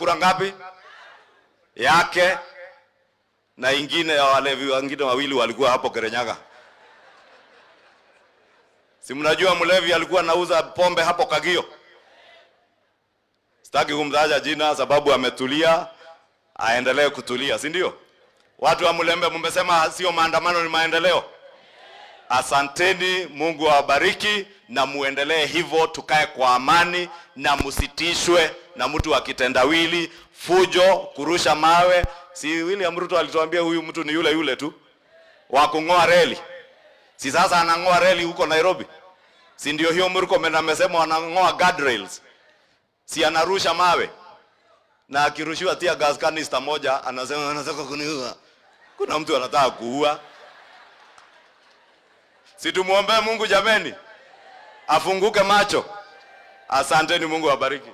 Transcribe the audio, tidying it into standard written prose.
Kura ngapi? Yake na ingine ya walevi wengine wawili walikuwa hapo Kirinyaga. Si mnajua mlevi alikuwa anauza pombe hapo Kagio? Sitaki kumtaja jina sababu ametulia, aendelee kutulia, si ndio? Watu wa Mulembe mmesema sio maandamano, ni maendeleo. Asanteni, Mungu awabariki na muendelee hivyo, tukae kwa amani na msitishwe na mtu akitendawili, fujo, kurusha mawe. Si William Ruto alituambia huyu mtu ni yule yule tu wa kung'oa reli? Si sasa anang'oa reli huko Nairobi? Si ndio hiyo Murkomen amesema wanang'oa guardrails? Si anarusha mawe na akirushiwa tear gas canister moja anasema anataka kuniua. Kuna mtu anataka kuua? Si tumuombee Mungu jameni, afunguke macho. Asanteni, Mungu awabariki.